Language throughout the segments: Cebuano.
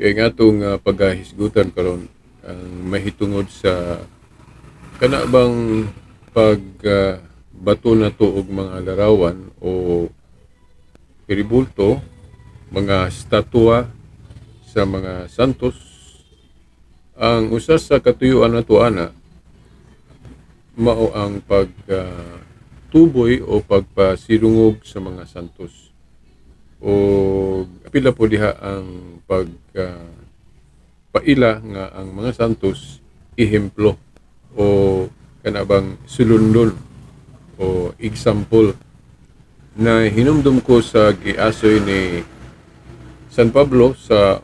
Kay nga atong paghahisgutan karon ang mahitungod sa kana bang pag bato nato og mga larawan o tribulto, mga statwa sa mga santos. Ang usa sa katuyuan nato ana mao ang pag tuboy o pagpasidungog sa mga santos o pila po diha ang pag paila nga ang mga santos ehemplo o kana bang sulundon o example. Na hinumdum ko sa giasoy ni San Pablo sa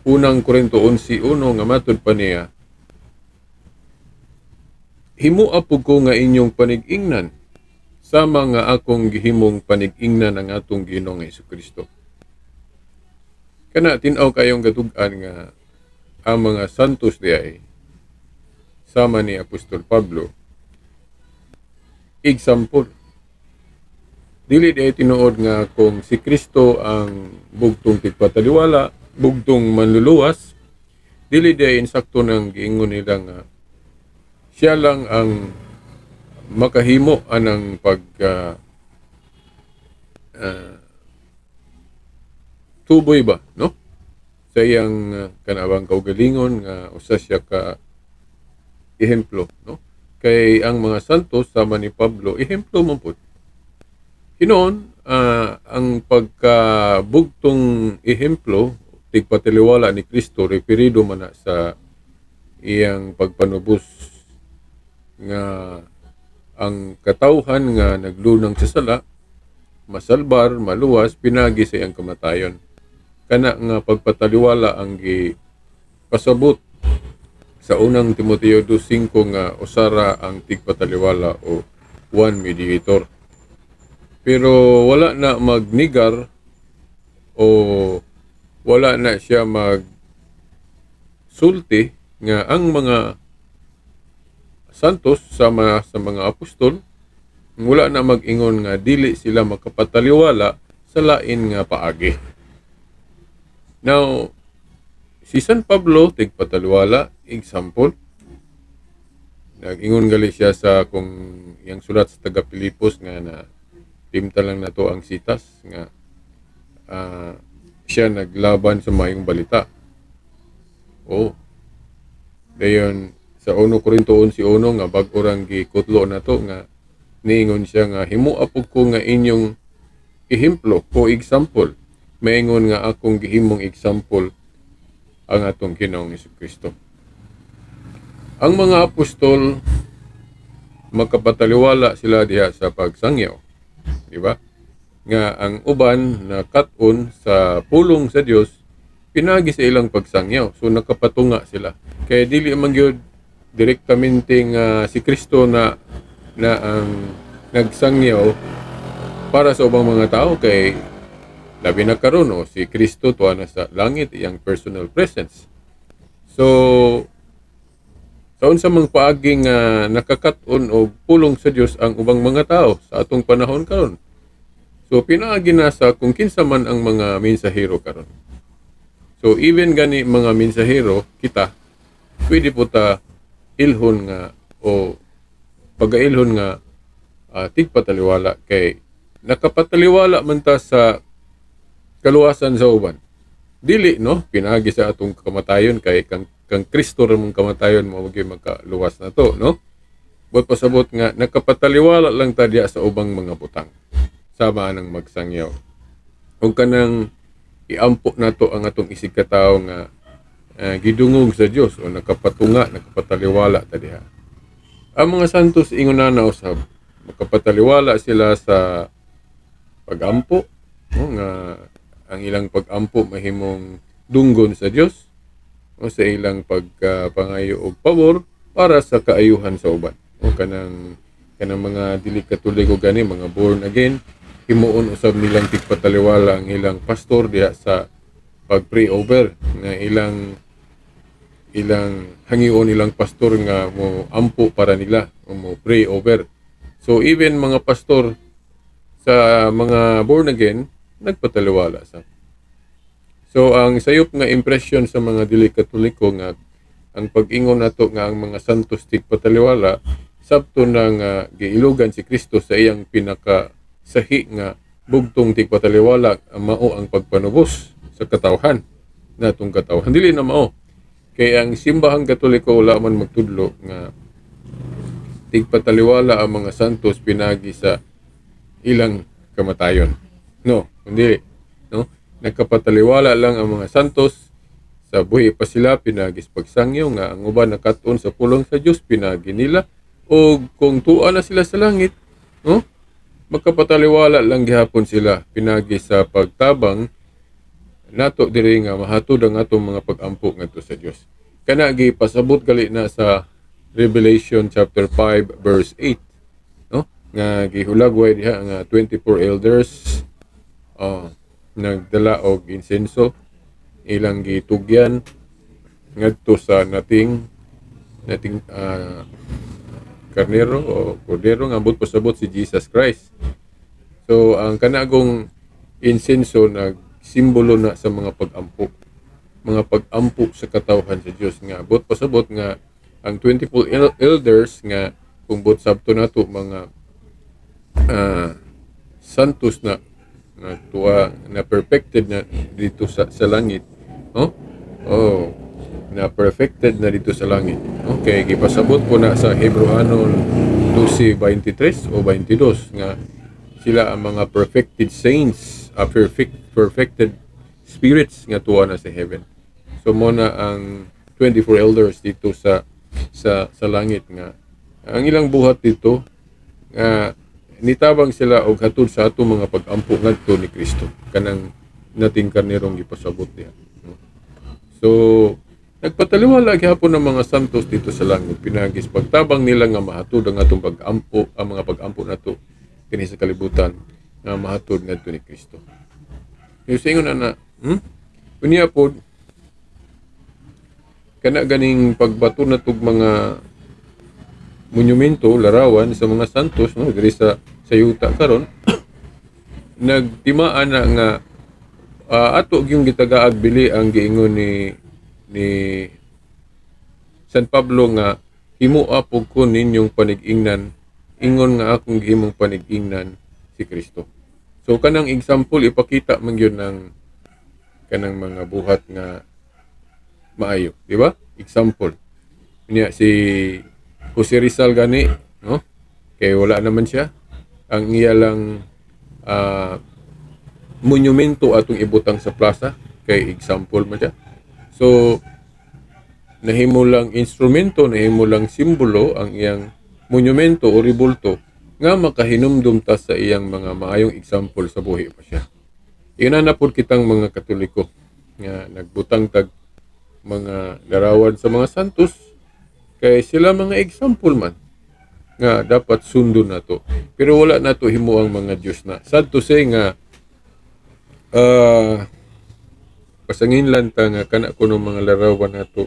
Unang Korinto 11:1 nga matud pa niya, "Himoa pud ko nga inyong panig-ingnan sama nga akong gihimong panig-ingnan ang atong Ginoong Hesukristo." Kana tin-aw kayong gatug-an nga ang mga santos diay sama ni Apostol Pablo, example. Dili diay tinuod nga kung si Kristo ang bugtong tigpataliwala, bugtong manluluwas, dili diay insakto nang giingon nila nga siya lang ang makahimo anang pag tuboy ba, no, sa iyang kanabang kaugalingon nga usa siya ka ehemplo, no? Kay ang mga santos sama ni Pablo, ehemplo man pud. Hinuon ang pagkabugtong ehemplo tigpataliwala ni Kristo, referido man na sa iyang pagpanubos nga ang katawhan nga naglunang sa sala masalbar, maluwas pinagi sa iyang kamatayon. Kana nga pagpataliwala ang gi pasabot sa Unang Timoteo 2:5 nga usara ang tigpataliwala o one mediator. Pero wala na magnigar o wala na siya mag sulti nga ang mga santos sama sa mga apostol wala na mag-ingon nga dili sila makapataliwala sa lain nga paagi. Now, si San Pablo tigpataliwala, example. Nag-ingon gali siya sa kung iyang sulat sa taga Pilipos nga na timta lang nato ang sitas nga siya naglaban sa maayong balita. Oh. Dayon sa 1 Korinto 11:1 nga bag-o rang gikutlo nato nga niingon siya nga himoa pud ko nga inyong ehemplo o example maingon nga akong gihimong example ang atong Ginoong Kristo. Ang mga apostol, makapataliwala sila diha sa pagsangyaw. Di ba? Nga ang uban na kat-on sa pulong sa Dios pinagi sa ilang pagsangyaw. So nakapatunga sila. Kaya dili man gyud direktamente nga si Kristo na na ang nagsangyaw para sa ubang mga tao, kay labi na karon, oh, si Kristo tuwa na sa langit, iyang personal presence. So sa unsa mang paagi nga nakakat-on og pulong sa Dios ang ubang mga tao sa atong panahon karon? So pinaagi na sa kung kinsa man ang mga mensahero karon. So even gani mga mensahero kita, pwede po ta ilhon nga o pagailhon nga tigpataliwala kay nakapataliwala man ta sa kaluwasan sa uban. Dili, no, pinaagi sa atong kamatayon, kay kang Kristo ra mong kamatayon mo gyud makaluwas na to, no? Buot pasabot nga nakapataliwala lang ta diya sa ubang mga butang. Sama nang magsangyaw. Ug kanang iampo nato ang atong isig katawo nga gidungog sa Dios o nakapatunga, nakapataliwala ta diha. Ang mga santos, ingon na usab, makapataliwala sila sa pagampo, no, nga ang ilang pagampo mahimong dunggon sa Dios o sa ilang pagpangayo og pabor para sa kaayuhan sa uban. O kanang mga dili Katoliko gani, mga born again, himuon usab nilang tigpataliwala ang ilang pastor diha sa pag-pray over nga ilang ilang hangion ilang pastor nga mo ampo para nila o mo pray over. So even mga pastor sa mga born again nagpataliwala sa. So ang sayop nga impression sa mga dili Katoliko nga ang pag-ingon nato nga ang mga santos tigpataliwala, sabto na nga giilugan si Kristo sa iyang pinaka sahi nga bugtong tigpataliwala, ang mao ang pagpanubos sa katawhan natong katawhan. Dili na mao, kay ang Simbahang Katoliko wala man magtudlo nga tigpataliwala ang mga santos pinagi sa ilang kamatayon. No, kundi, no, nagkapataliwala lang ang mga santos sa buhi pa sila pinagi sa pagsangyaw, nga ang uban nakat-on sa pulong sa Dios pinagi nila, o kung tuwa na sila sa langit, no, magkapataliwala lang gihapon sila pinagi sa pagtabang nato diri nga mahatod ang atong mga pag-ampo ngadto sa Dios. Kana gipasabot gali na sa Revelation chapter 5 verse 8, no, nga gihulagway diha nga 24 elders, oh, nagdala og insenso, ilang gitugyan ngadto sa nating nating karnero o kordero nga ambot pasabot si Jesus Christ. So ang kanagong insenso nagsimbolo na sa mga pag-ampo sa katawhan sa Dios, nga abot pasabot nga ang 24 elders, nga kung buot sabto nato mga santos na na tuwa na, perfected na dito sa langit, no? Oh, na perfected na dito sa langit. Okay, gipasabot po na sa Hebreohanon 12:23 o 22 nga sila ang mga perfected saints, perfected spirits nga tuwa na sa heaven. So mo na ang 24 elders dito sa langit nga ang ilang buhat dito nga nitabang sila og hatod sa atong mga pag-ampo ngadto ni Kristo, kanang nating karnerong gipasabot diha, no? So nagpataliwala gihapon ng mga santos dito sa langit pinagis pagtabang nila nga mahatod ang atong pag-ampo, ang mga pag-ampo nato kini sa kalibutan nga mahatod ngadto ni Kristo. Yung sa ingon na, Unya pod kana ganing pagbato na tug mga monumento, larawan sa mga santos, no, diri sa yuta karon, nagtimaan na nga ato gyung gitagaag bili ang giingon ni San Pablo nga himoa pug ko ninyong panig-ingnan ingon nga akong gihimong panig-ingnan si Kristo. So kanang example ipakita man gyud ng kanang mga buhat nga maayo, di ba? Example. Unya si Jose Rizal gani, no? Kay wala naman siya. Ang iya lang monumento atong ibutang sa plaza kay example man siya. So nahimo lang instrumento, nahimo lang simbolo ang iyang monumento o ribulto nga makahinumdum ta sa iyang mga maayong example sa buhi pa siya. Iyon na pod kitang mga Katoliko nga nagbutang tag mga larawan sa mga santos kay sila mga example man nga dapat sundon nato. Pero wala nato himo ang mga Diyos na. Sad to say nga pasangin lang ta nga kana kuno mga larawan nato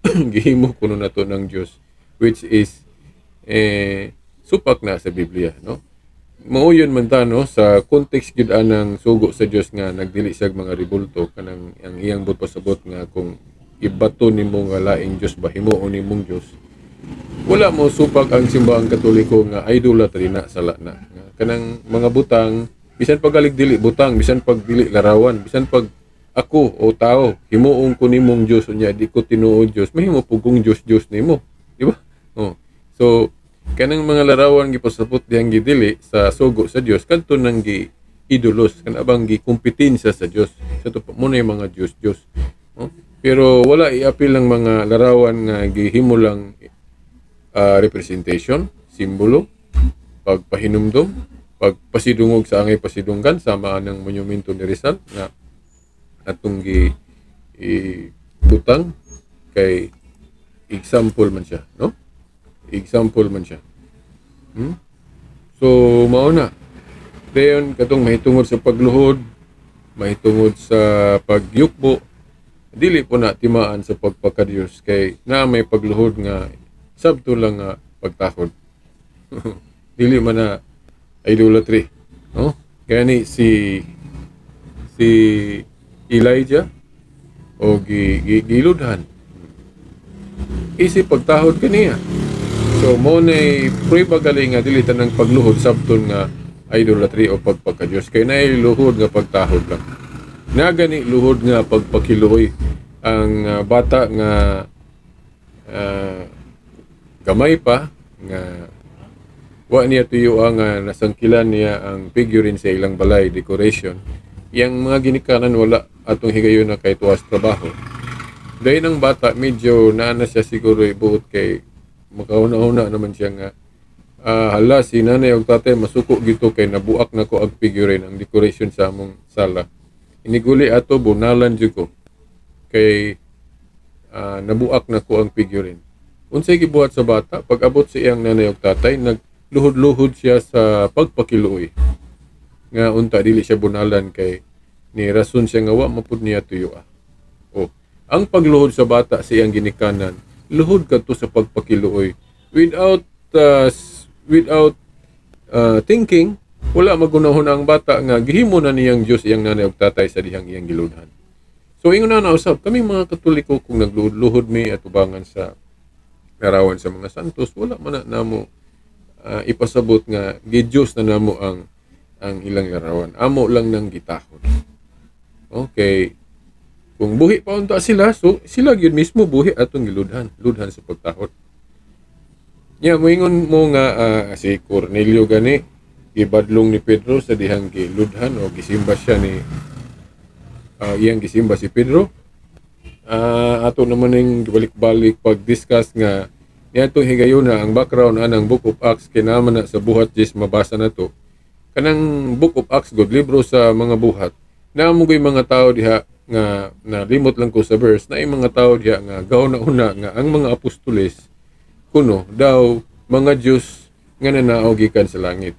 gihimo kuno nato ng Diyos, which is eh supak na sa Biblia, no? Mao yun man ta, no, sa context gyud anang sugo sa Dios nga nagdili siya mga ribulto, kanang ang iyang buot pasabot nga kung ibato nimo nga laing Dios ba, himuon nimong Dios. Wala mo supak ang Simbahang Katoliko nga idolatry na, sala na. Nga kanang mga butang, bisan pag dili butang, bisan pag dili larawan, bisan pag ako o tao himuon ko nimong Dios, unya di ko tinuod Dios, mahimo pug kong Dios Dios nimo, di ba? Oh, so kanang mga larawan gipasabot diyang gidili sa sugo sa Dios kadto nang gi idolos, kana bang gikompetensya sa Dios sa to mo na yung mga Dios Dios, oh? Pero wala iapil ang mga larawan nga gihimo lang representation, simbolo, pagpahinumdom, pagpasidungog sa angay pasidunggan, sama ng monumento ni Rizal nga atong gi ibutang kay example man siya, no? Example man siya. So mao na. Dayon katong mahitungod sa pagluhod, mahitungod sa pagyukbo, dili po na timaan sa pagpakadiyos kay na may pagluhod nga sabto lang nga pagtakod. Dili man na idolatry, no? Gani si si Elijah o gi, gi giludhan. Isip pagtahod kaniya. So mo nay prueba gali nga dili tanang pagluhod sabton nga idolatry o pagpakadiyos, kay naay luhod nga pagtahod lang. Na gani luhod nga pagpakiluoy ang bata nga gamay pa nga wa niya tuyo nga nasangkilan niya ang figurine sa ilang balay, decoration. Yang mga ginikanan wala atong higayon na kay tuwas trabaho. Dayon ang bata medyo naa na siya siguro ibuot kay makauna-una naman siya nga hala, si nanay og tatay masuko gito kay nabuak na ko ang figurine, ang decoration sa among sala. Iniguli ato, bunalan jud ko kay nabuak na ko ang figurine. Unsay gibuhat sa bata pag abot sa iyang nanay og tatay? Nagluhod-luhod siya sa pagpakiluoy nga unta dili siya bunalan kay ni rason siya nga wa mapud niya tuyo. Oh, ang pagluhod sa bata sa iyang ginikanan, luhod kadto sa pagpakiluoy without thinking. Wala magunahon ang bata nga gihimo na niyang Dios iyang nanay ug tatay sa dihang iyang giludhan. So ingon na usab kaming mga Katoliko, kung nagluhod-luhod mi atubangan sa larawan sa mga santos, wala man na namo ipasabot nga gi-Diyos na namo ang ilang larawan. Amo lang nang gitahod. Okay. Kung buhi pa unta sila, so sila gyud mismo buhi atong giludhan, ludhan sa pagtahod. Nya moingon mo nga si Cornelio gani gibadlong ni Pedro sa dihang giludhan o gisimba siya ni iyang gisimba si Pedro. Ato naman ning balik-balik pag-discuss nga niadtong higayuna ang background anang Book of Acts kinama na sa Buhat 10 mabasa na to. Kanang Book of Acts god, libro sa mga buhat. Naa mo mga tao diha nga nalimot lang ko sa verse na mga tao diha nga gaw na una nga ang mga apostoles kuno daw mga Diyos nga nanaog gikan sa langit.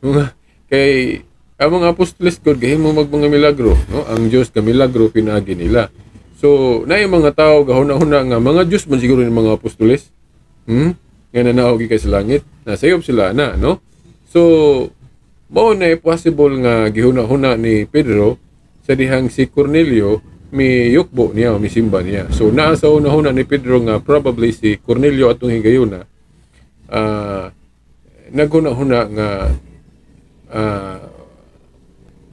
Mga kay ang mga apostoles god gahimo mag mga milagro, no? Ang Dios nga milagro pinaagi nila. So, naay mga tao gahuna-huna nga mga Diyos man siguro ni mga apostoles. Nga nanaog gikan sa langit. Nasayop sila na, no? So, mao na possible nga gihuna-huna ni Pedro sa dihang si Cornelio mi yukbo niya o misimba niya. So naa sa una-huna ni Pedro nga probably si Cornelio atong higayuna naghuna-huna nga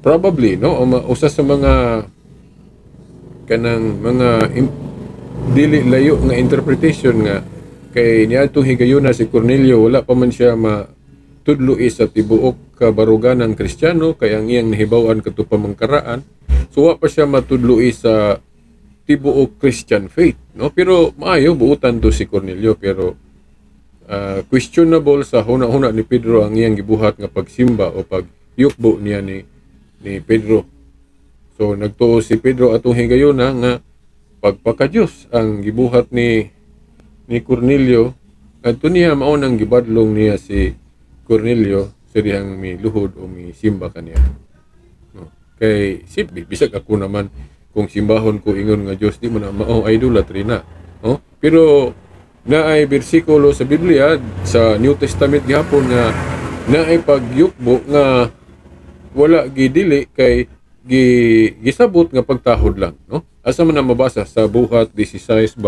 probably, no, usa sa mga kanang mga dili layo nga interpretation nga kay niadtong higayuna si Cornelio wala pa man siya matudlo sa tibuok kabaruganan Kristiyano kay ang iyang nahibaw-an kadto pamangkaraan, so wa pa siya matudlo sa tibuok Christian faith, no? Pero maayo buutan to si Cornelio, pero questionable sa huna-huna ni Pedro ang iyang gibuhat nga pagsimba o pagyukbo niya ni Pedro. So nagtuo si Pedro atong higayuna nga pagpakadiyos ang gibuhat ni Cornelio adto niya, mao nang gibadlong niya si Cornelio sa dihang miluhod o misimba kaniya. No. Kay si bisag ako naman, kung simbahon ko ingon nga Dios, di mo na mao idolatry na. No? Pero naay bersikulo sa Biblia, sa New Testament gihapon, nga naay pagyukbo nga wala gidili kay gi gisabot nga pagtahod lang, no? Asa man na mabasa? Sa Buhat 16:29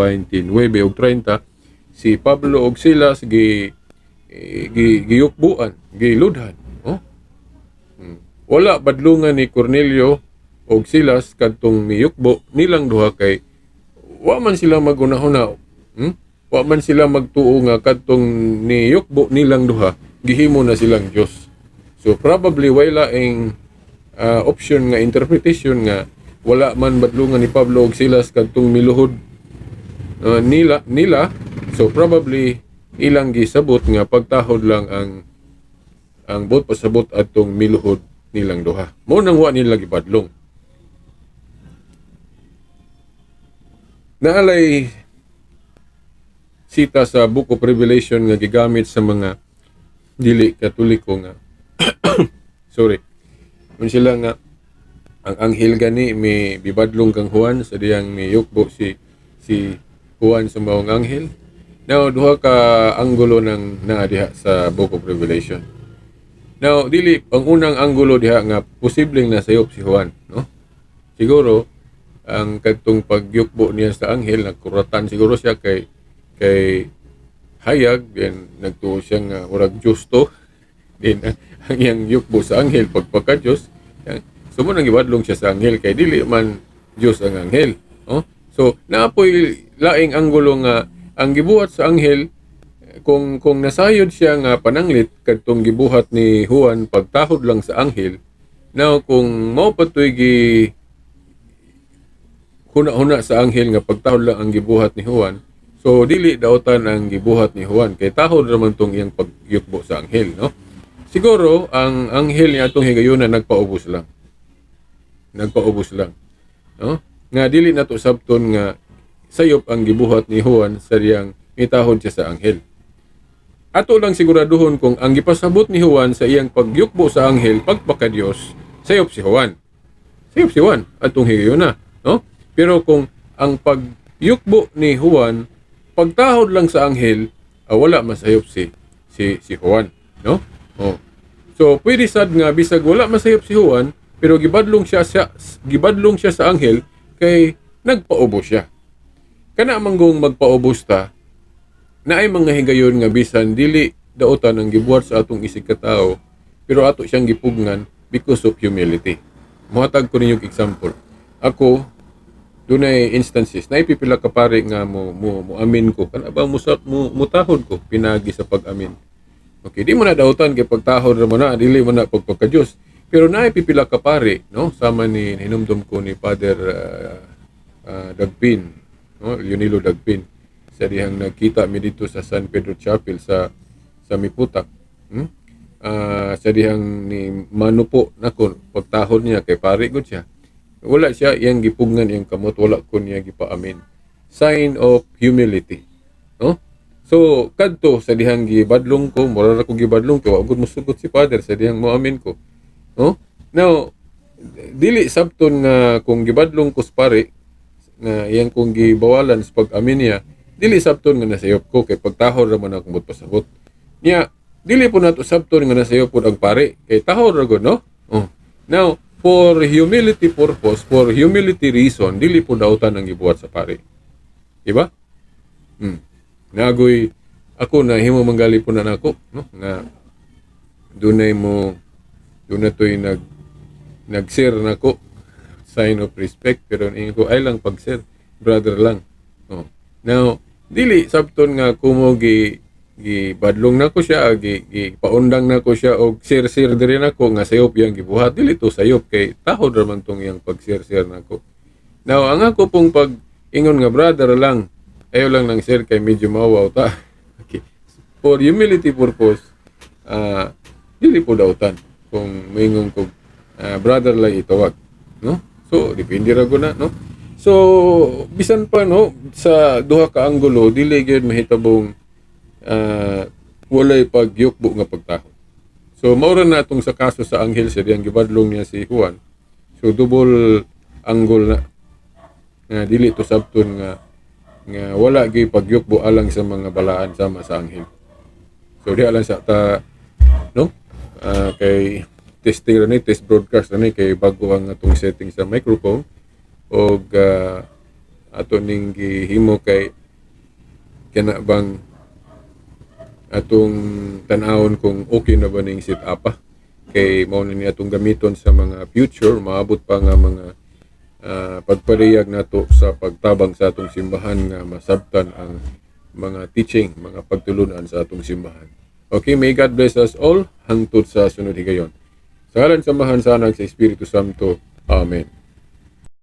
ug 30, si Pablo ug Silas gi eh, gi giyukbuan, giludhan, no? Wala badlungan ni Cornelio og Silas kadtong miyukbo nilang duha kay wa man sila magunahuna. Wa man sila magtuo nga kadtong niyukbo nilang duha gihimo na silang Dios. So probably way laing option nga interpretation nga wala man badlungan ni Pablo og Silas kadtong miluhod nila. So probably ilang gisabot nga pagtahod lang ang buot pasabot adtong miluhod nilang duha. Mo nang wa nila gibadlong. Naalay sita sa Book of Revelation nga gigamit sa mga dili Katoliko nga sorry. Mun sila nga ang anghel gani mi bibadlong kang Juan sa diyang miyukbo si Juan sa maong anghel. Now, duha ka anggulo nang naa diha sa Book of Revelation. Now, dili ang unang anggulo diha nga posibleng nasayop si Juan, no? Siguro Ang kadtong pagyukbo niya sa anghel, nagkuratan siguro siya kay hayag, then nagtuo siya nga murag Diyos to. Then ang iyang yukbo sa anghel pagpaka Diyos. So mo nang gibadlong siya sa anghel kay dili man Diyos ang anghel, oh? So naapoy laing anggulo nga ang gibuhat sa anghel, kung nasayod siya nga pananglit kadtong gibuhat ni Juan, pagtahod lang sa anghel. Now kung mao pa to'y gi huna-huna sa anghel nga pagtahod lang ang gibuhat ni Juan, so dili dautan ang gibuhat ni Juan kay tahod raman tong iyang pagyukbo sa anghel, no? Siguro ang anghel niya atong higayuna nagpaubos lang. Nagpaubos lang, no? Nga dili nato sabton nga sayop ang gibuhat ni Juan sa diyang mitahod siya sa anghel. Ato lang siguraduhon kung ang gipasabot ni Juan sa iyang pagyukbo sa anghel pagpaka-Dios, sayop si Juan. Sayop si Juan atong higayuna, no? Pero kung ang pagyukbo ni Juan pagtahod lang sa anghel, wala masayop si Juan, no? Oh. So pwede sad nga bisag wala masayop si Juan, pero gibadlong siya sa anghel kay nagpaubos siya. Kana manggong magpaubos ta, naay mga higayon nga bisan dili dautan ang gibuhat sa atong isig katao, pero ato siyang gipugngan because of humility. Mohatag ko ninyo example. Ako, dunay instances na ipipila ka pare nga mo amin ko, kana ba mo mutahod ko pinagi sa pag-amin. Okay, di mo na dautan kay pagtahod ra mo na, dili mo na pagpagka-Dios. Pero naay pipila ka pare, no, sama ni hinumdum ko ni Father Dagpin, no, Leonilo Dagpin, sa dihang nagkita mi dito sa San Pedro Chapel sa Miputak. Sa dihang ni manupo nako pagtahod niya kay pare gud siya. Wala siya iyang gipugnan iyang kamot, wala ko niya gipaamin. Sign of humility. No? So kadto sa dihang gibadlong ko, mura ra ko gibadlong kay wa gud mosugot si Father sa dihang moamin ko. No? Now, dili sabton nga kung gibadlong ko sa pare nga iyang kong gibawalan sa pag-amin niya, dili sabton nga nasayop ko kay pagtahod ra man akong pasabot. Niya, dili po nato sabton nga nasayop pod ang pare kay tahod ra gud, no? Oh. Now, for humility purpose, for humility reason, dili po dautan ang gibuhat sa pare. Diba? Nagoy ako na himo manggali po na nako, no, nga dunay mo dunay toy nag-sir nako, sign of respect, pero ingon ko ay lang pag sir, brother lang. Oh. Now, dili sabton nga kumo gi gi badlong nako siya, gi paundang nako siya og sir sir diri nako nga sayop yang gibuhat. Dili to sayop kay tahod ra man tong iyang pag sir sir nako. Now, ang ako pong pag ingon nga brother lang, ayaw lang ng sir kay medyo mawaw ta. Okay. For humility purpose, dili po dautan kung moingon ko brother lang itawag, no? So depende ra ko na, no? So bisan pa, no, sa duha ka anggulo, dili gyud mahitabong walay pagyukbo nga pagtahod. So maura na atong sa kaso sa anghel sa diyang gibadlong niya si Juan. So double angle na nga dili to sabton nga wala gyud pagyukbo alang sa mga balaan sama sa anghel. So diha lang sa ta, no? Kay testing ra ni, test broadcast ra ni kay bago ang atong setting sa microphone og ato ning gihimo kay kana bang atong tan-awon kung okay na ba ning set up pa kay mao na ni atong gamiton sa mga future, maabot pa nga mga pagpariyag nato sa pagtabang sa atong simbahan nga masabtan ang mga teaching, mga pagtulunan sa atong simbahan. Okay, may God bless us all hangtod sa sunod higayon. Sa ngalan sa Amahan, sa Anak, sa Espiritu Santo. Amen.